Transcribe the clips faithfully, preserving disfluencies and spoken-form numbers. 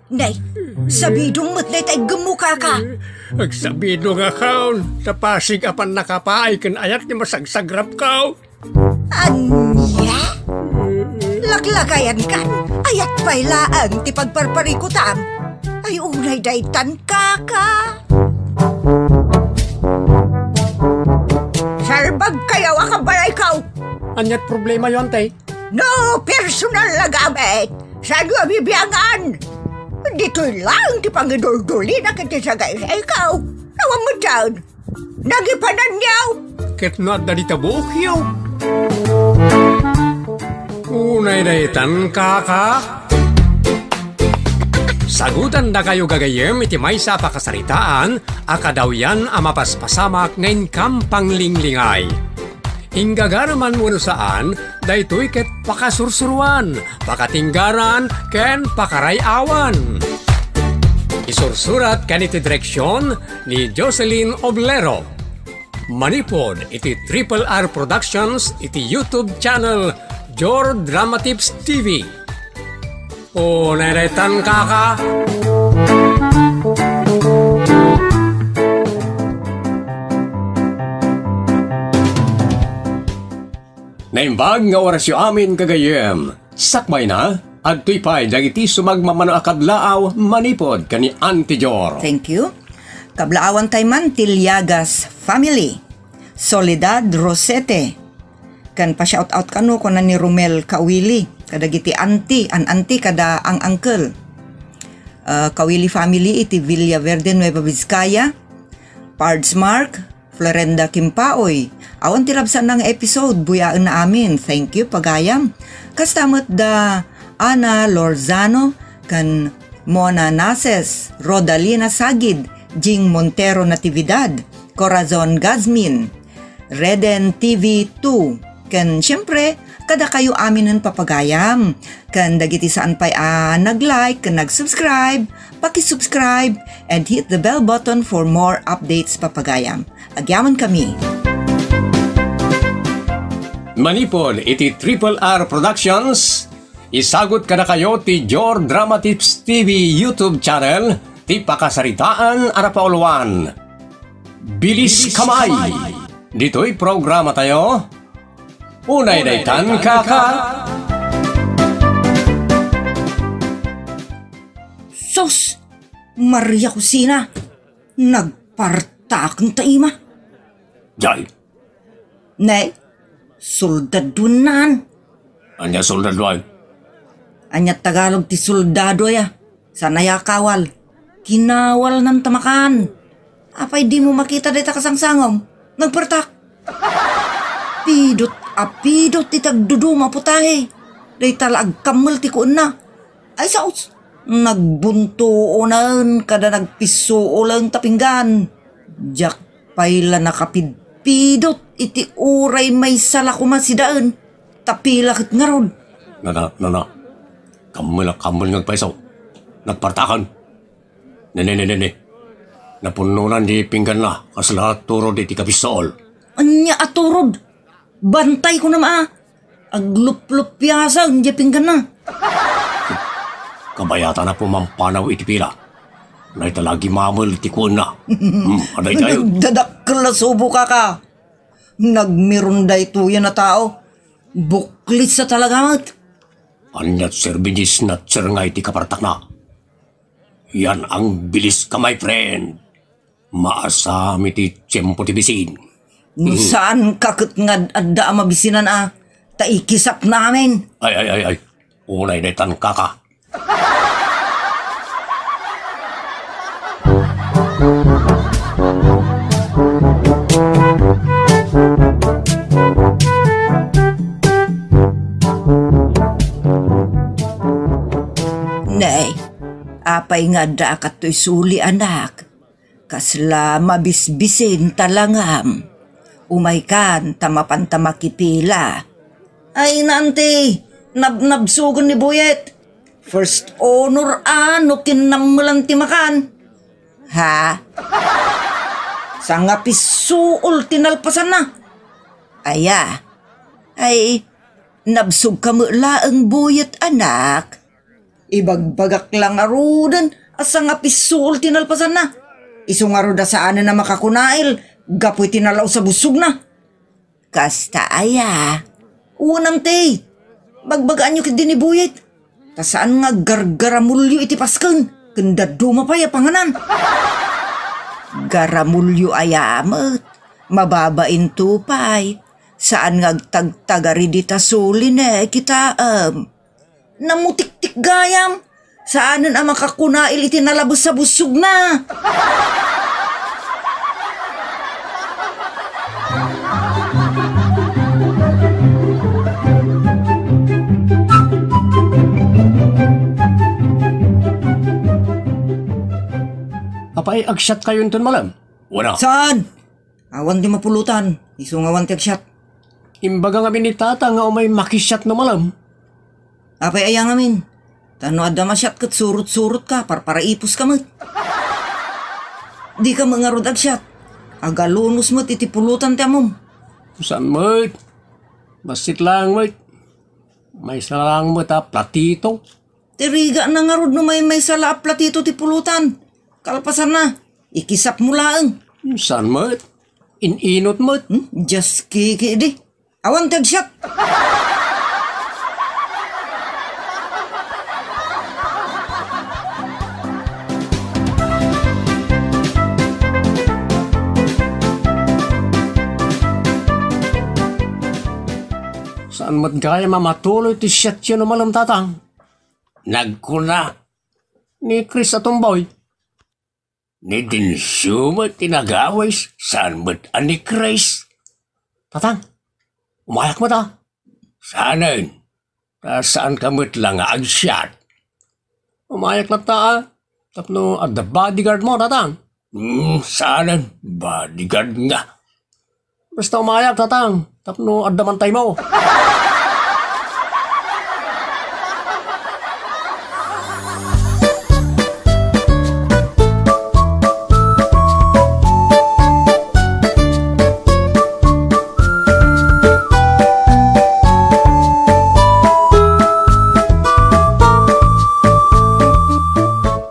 Nay, sabidong met dayta iggemmo, kaka. Agsabidongakon, ta pasig a pannakapaay ken ayat nga masagsagrapko. Ania? Laklakayankan, ayat pay laeng ti pagparparikutam. Ay, unay daytan, kaka. Salbagkayo a kabalayko. Ania't problemayo, ante? No personal a gamit, saanyo a bibiangan? Ditoy laeng ti pangiduldulina ken ti sagaysayko. Awan met dayta. Nagipananyo! Ket no adda dita buokyo. Unay daytan, kaka. Sagutandakayo gagayyem iti maysa a pakasaritaan a kadawyan a mapaspasamak nga inkam panglinglingay. Inggagaraman wenno saan, daytoy ket pakasursuroan, pakatinggaran, ken pakaray-awan. Isursurat ken iti direksion ni Jocelyn Oblero. Manipud iti Triple R Productions iti YouTube channel Jor Dramatips T V. Unay daytan, kaka. Naimbag nga orasyo amin, gagayyem. Sakbayna, adtoy pay dagiti sumagmamano a kablaaw manipud ken ni Auntie Jor. Thank you. Kablaawantay man ti Liagas family, Soledad Rosete, ken pa-shout out kano, kuna ni Romel Kawili, kadagiti auntie, an-auntie, kada ang-uncle. Ah, Kawili family iti Villaverde, Nueva Vizcaya, Pards Mark, Florenda Kimpaoy. Awan ti labsanna nga episode, buyaenna amin. Thank you, pagayam. Kasta met da Ana Lorzano, ken Mona Nases, Rodalina Sagid, Jing Montero Natividad, Corazon Gazmin, Reden T V two, ken, siyempre, kadakayo aminen, papagayam. Ken dagiti saan pay a nag-like ken nag-subscribe, paki-subscribe and hit the bell button for more updates, papagayam. Agyamankami. Manipud iti Triple R Productions, isagut kadakayo ti Jor Dramatips T V YouTube channel, ti pakasaritaan a napauluan. Bilis Kamay. Ditoy programatayo, Unay daytan, kaka. Sus! Maria Cusina! Nagpartaken ta ima. Jay. Ne, soldaduen. Ania soldaduen? Ania Tagalog ti soldado, ya? Sanaya kawal. Kinawalnan ta makan. Apay dimo makita dayta kasangsangom? Nagpartak. Pidot a pidot iti agduduma a putahe. Dayta la agkammel ti kuenna. Ay, saos. Nagbuntuonen kada nagpisuolen ta pinggan. Diak pay la nakapidpidot iti uray maysa la koma sidaen. Ta pila ket ngarud? Nana, nana. Kammel a kammel nga agpayso. Nagpartaken. Nene, nene, nene. Napunnonan di pingganna, kasla turod iti kapisool. Ania a turod? Bantay ko na maa. Agluplupiasan di pingganna. Kabayatan a pumampanaw iti pila. Naitalagi mamel ti kuenna. Hmm, aday tayo. Nagdadakkel a subo, kaka. Nagmirunda ituyan a tao. Buklis a talaga met. Aniat serbidis na tsernga iti kapartakna. Yan ang bilis ka, my friend. Maasam iti tiempo ti bisin. No saan ka ket nga ad-, adda a mabisinan a, ta ikisap namin. Ay, ay, ay, ay. Unay daytan, kaka. Nay, apay nga adda a kattoy suli, anak? Kasla mabisbisin ta langam. Umaykan ta mapanta makipila. Ay, nanti, nabnabsugen ni Buyet. First honor a no kinnammelan ti makan. Ha? Sangapisuol ti nalpasanna. Aya? Ay, nabsog ka met laeng, Buyet, anak. Ibagbagak la ngaruden a sangapisool ti nalpasanna. Isu ngarud a saanen a makakunail gapu iti nalaus a bussogna. Kasta aya? Wen, anti. Bagbagaanyo ketdi ni Buyet. Ta saan nga aggargaramulyo iti pasken, ken dadduma pay a panganan. Garamulyo aya met? Mababainto pay. Saan nga agtagtagari dita suli ne, kitaem. Namutiktik gayam. Saanen a makakunail iti nalabes a bussogna. Apay, agsiatkayo inton malem? Wala. Saan? Awan ti mapulotan, isu nga awan ti agsiat. Imbaga ngamin ni Tata nga umay makisiat no malem. Apay aya ngamin? Ta no adda masiat ket surot-surotka, parparaiposka met. Dika met ngarud agsiat. Agalunos met iti pulotan ti ammom. Saan met? Bassit laeng met. Maysa laeng met a platito. Ti rigana ngarud no maymaysa la a platito ti pulotan. Kalpasanna, ikisapmo laeng. Saan met? In-inut met. Hmm? Dios kikidi. Awan ti agsiat. Saan met gayam a matuloy ti siatyo no malem, Tatang? Nagkuna ni Chris a tumboy. Ni Densyo met ti nagawis, saan met a ni Chris. Tatang, umayak met a. Saanen? Ta saanka met la nga agsiat. Umayak latta a. Tapno adda bodyguard mo, Tatang. Hmm, saanen? Bodyguard nga. Basta umayak, Tatang, tapno adda mantaymo.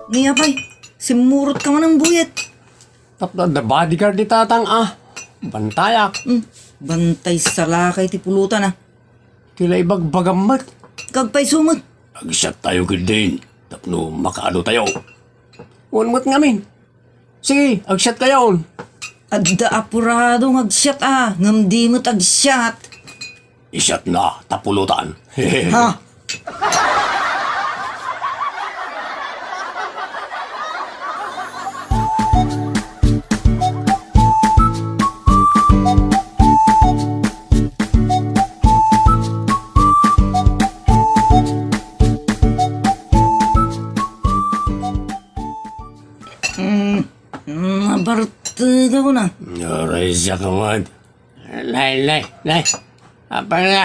Ni apay, simmurotka manen, Buyet. Tapno adda bodyguard ni Tatang a bantayak. Hmm, bantay salakay ti pulotan a. Ti la ibagbagam met. Agpayso met. Agsiattayo ketdin tapno makaanotayo. Wen met ngamin. Sige, agsiatkayon. Adda apurado nga agsiat a, ngem di met agsiat. Isiatna ta pulotan. Ha? Mm, mm, nabarteg ako na. Aray, siya ka man. Nay, nay, nay. Apay na.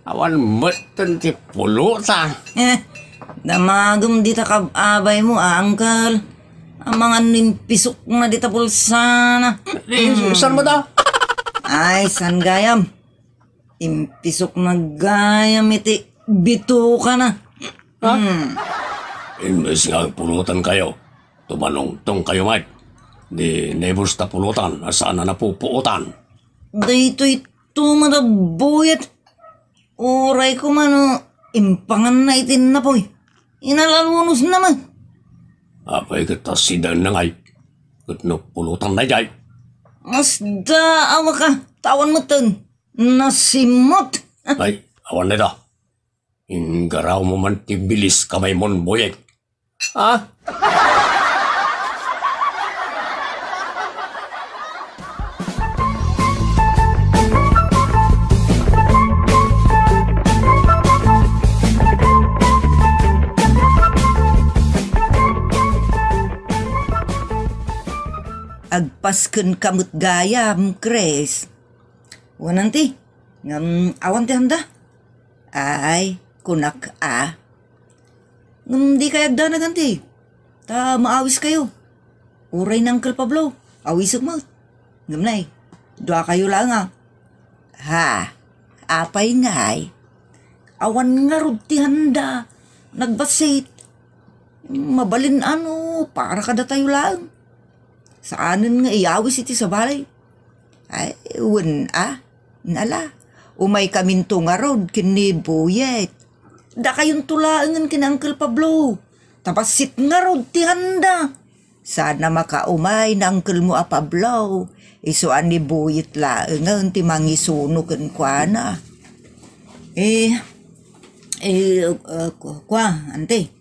Awan metten ti pulutan. Eh, damagem dita kab-abay mo, a, uncle. Amangan no impisok na dita pulsana. Eh, saan mo ta? Ay, saan gayam? Impisok na gayam iti bituka na. Ha? Hmm. Imbes nga agpulutan kayo, tumanungtong kayo met. Di nebus ta pulutan, a saan a napupuotan. Daytoy to, Madam Buyet. Uray koma no impanganna iti napoy. Inalalunos na man. Apay ket ta sida na ngay. Ket no pulutan na jay. Masda awaka, tawan metten. Nasimot. Ay, awan na ita. Inggaraw mo man ti bilis kamay mon, Boyet. Ah? Agpasken ka met gayam, Chris. Wanan ti, ngem awan ti handa. Ay, kunak a. Ngem di kay agdanag anti. Ta maawis kayo. Uray ni Uncle Pablo, awisek met. Ngem nay, dua kayo laeng a. Ha, apay ngay? Awan ngarud ti handa. Nagbassit. Mabalin a no para kadatayo laeng. Saanen nga iyawis iti sabali. Ay, wen a, nala. Umaykaminto ngarud ken ni Buyet. Dakayonto laengen ken Uncle Pablo. Ta bassit ngarud ti handa. Saan a makaumay ni Uncle mo a Pablo. Isu a ni Buyet laengen ti mangisuno kenkuana. Eh, eh, uh, ku-, kua, ante.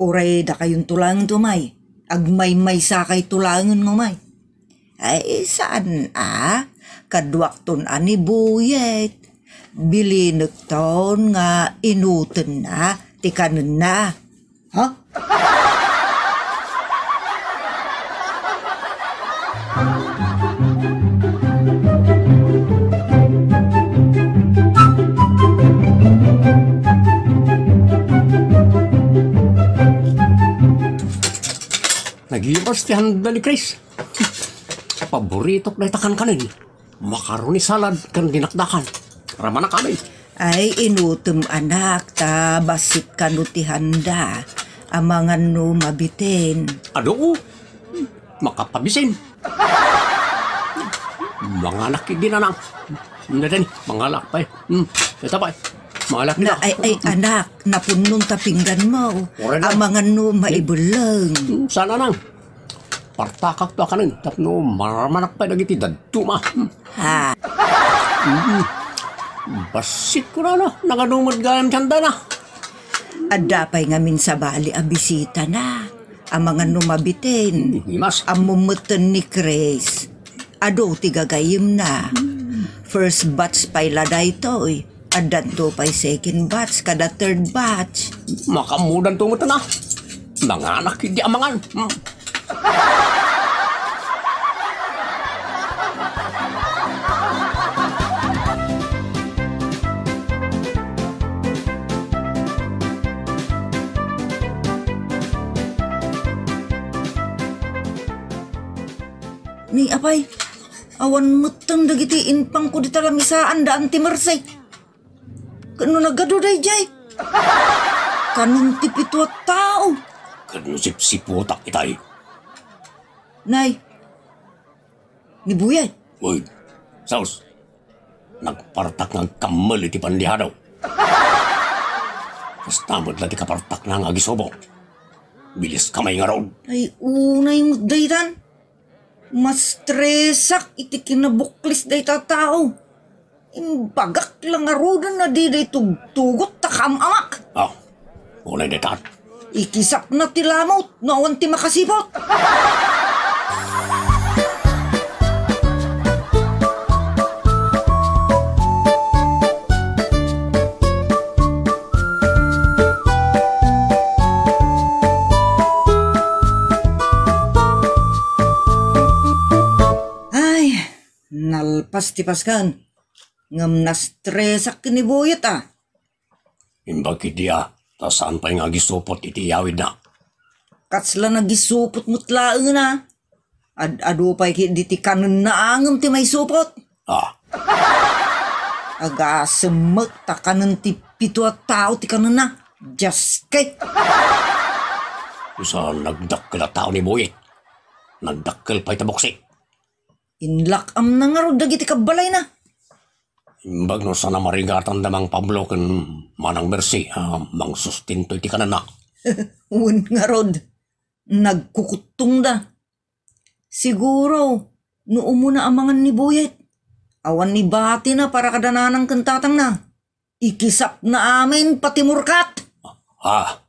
Uray dakayonto laengen ti umay. Agmaymaysakayto laengen nga umay. Ay, saan a? Kaduakton a ni Buyet. Bilinekton nga inutenna ti kanenna. Ha? Nagimas ti handa ni Chris. Paboritok dayta kankanen. Macaroni salad ken dinakdakan. Ramanak amin. Ay, inutem, anak, ta bassit kano ti handa. Amangan no mabitin. Adu, makapabisin. Manganak idi nanang. Neden, mangalak pay. Hmm, ita pay. Mangalak na, ay, ay, anak, napunnon ta pinggan mo. Oray na. Amangan no maibelleng. Hmm, sana nang. Partakak to a kanen, tapno maramanak pay dagiti dadduma. Ha? Mm. Bassit ko na, no? Nagano met gayam ti handana? Adda pay ngamin sabali a bisitana. Amangan no mabitin. Mm, imas. Ammom metten ni Chris. Adu ti gagayyemna. First batch pay la daytoy. Addanto pay second batch kada third batch. Makaammodanto met a. Nanganak idi amangan. Hmm. Ni apay, awan metten dagiti impangko dita lamisaan da Auntie Mercy. Ken no nagadu daydiay, kanen ti pito a tao. Ket no sipsiputak itay. Nay, ni Buyay. Uy, Saus, nagpartak nga agkammel iti pandiadaw. Kasta met la ti kapartakna nga agisubo. Bilis kamay ngarud. Ay, unay met daytan. Mastresak iti kinabuklis dayta a tao. Imbagak la ngaruden a dida itugtugot ta kaam-amak. Ah, unay daytan. Ikisapna ti lamut no awan ti makasiput. Ay, nalpas ti paskan. Ngem nastresak ken ni Buyet a. Imbag iti a, ta saan pay nga agisupot iti iyawidna. Kasla nagisupot met laeng a. Ad-adu pay ketdi ti kanenna a ngem ti maisupot. Ah. Agasem met ta kanen ti pito a tao ti kanenna. Dios ke. Saan nagdakkel a tao ni Buyet? Nagdakkel pay ta buksi. Inlak-amna ngarud dagiti kabbalayna. Imbag no saan a marigatan da Mang Pablo ken Manang Mercy a mangsustento iti kanenna. Wen ngarud, nagkukuttongda. Siguro, no umuna a mangan ni Buyet, awan ni batina para kada nanang ken tatangna. Ikisapna amin pati murkat. Ah.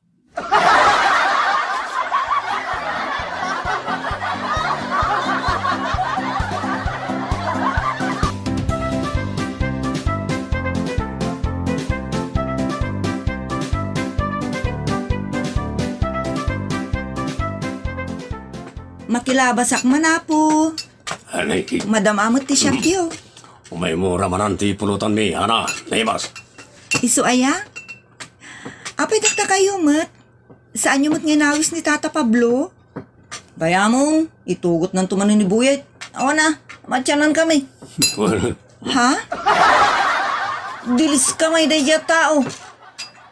Makilabasak man, Apo. Anay, ki- Madam-am met ti siakyo. Umaymo ra manen ti pulutanmi, Ana, naimas. Isu aya? Apay, dakdakayo met. Saanyo met nga inawis ni Tata Pablo? Bay-amon, itugotnanto manen ni Buyet. Awan a, matiannankami. Ha? Diliskami daydiay a tao.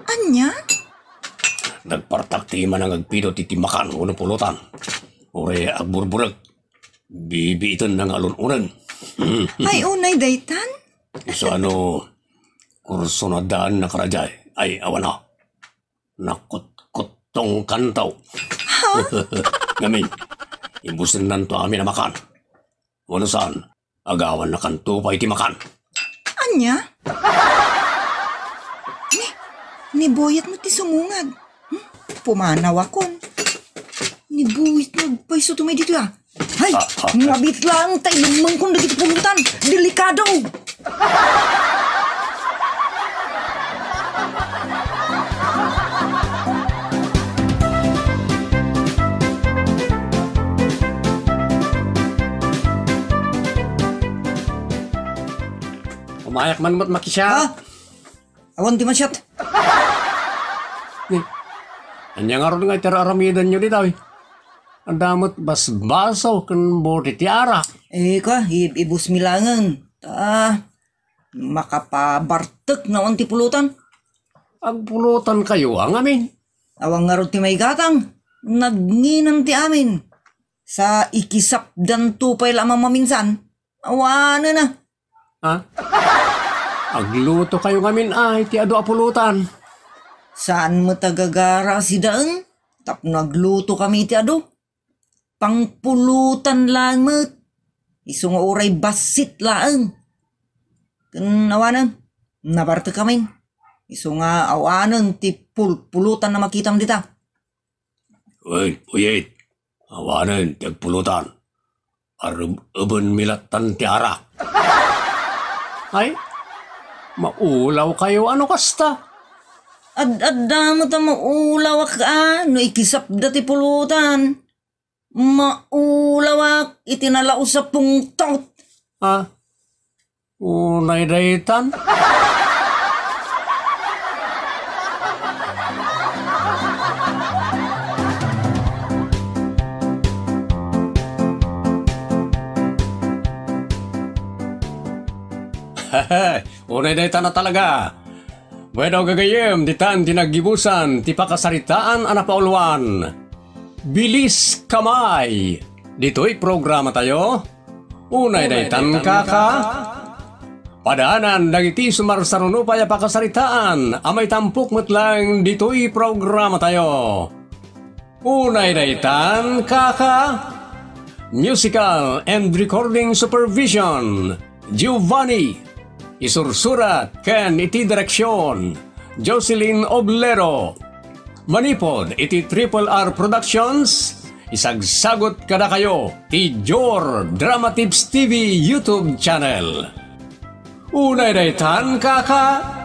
Ania? Nagpartak ti manangagpidot iti makan wenno pulotan. Uray agburburek, bibiiten nga alun-uneg. Ay, unay daytan? Isu ano, kurso na daan na karajay. Ay, awan na. Nakutkuttong kantaw. Ha? Ngamin, imbusennanto amin a makan. Wano saan, agawan na kanto pay ti makan. Anya? Ni, ni Boyet mo ti sumungag. Hmm? Pumanawakon. Ni Boyet mo agpayso tumay dito, ah. Hay! Ah, ah. Ngabit lang ta ilemmengkon dagiti pulutan. Delikado! Umayak man met makisiat. Ah! Awan ti masiat. Ni, ania ngarud nga iti ar-aramidenyo dita, wi? Adda met basbaso ken bote ti arak. Eh, ka, i-, ibus mi langen. Ta, makapabartek no awan ti pulutan. Agpulotankayo a ngamin. Awan ngarud ti maigatang. Nagnginen ti amin. Sa ikisapdanto pay la a mamaminsan. Awanen a. Ha? Aglutokayo ngamin ay ti adu a pulutan. Saan met a gagara a sidaen tapno aglutokami iti adu. Pangpulutan laeng met. Isu nga uray bassit laeng. Ken awanen, nabartekkamin. Isu nga awanen ti pulpulutan a makitam dita. Wen, uyit. Awanen ti agpulutan. Areb-ebenmi lattan ti arak. Ay, maulawkayo a no kasta. Ad-adda met a maulawak a no ikisapda ti pulutan. Maulawak iti nalaus a pungtot. Ah, unay daytan. Unay daytan a talaga. Bueno, gagayyem, ditan ti naggibusan ti pakasaritaan a napauluan. Bilis kamay! Ditoy programa tayo. Unay daytan, kaka. Padaanan dagiti sumarsaruno pay a pakasaritaan a maitampok met laeng ditoy programa tayo. Unay daytan, kaka. Musical and recording supervision, Giovanni. Isursurat ken iti direksion, Jocelyn Oblero. Manipud iti Triple R Productions, isagsagut kadakayo ti Jor Dramatips T V YouTube channel. Unay daytan, kaka.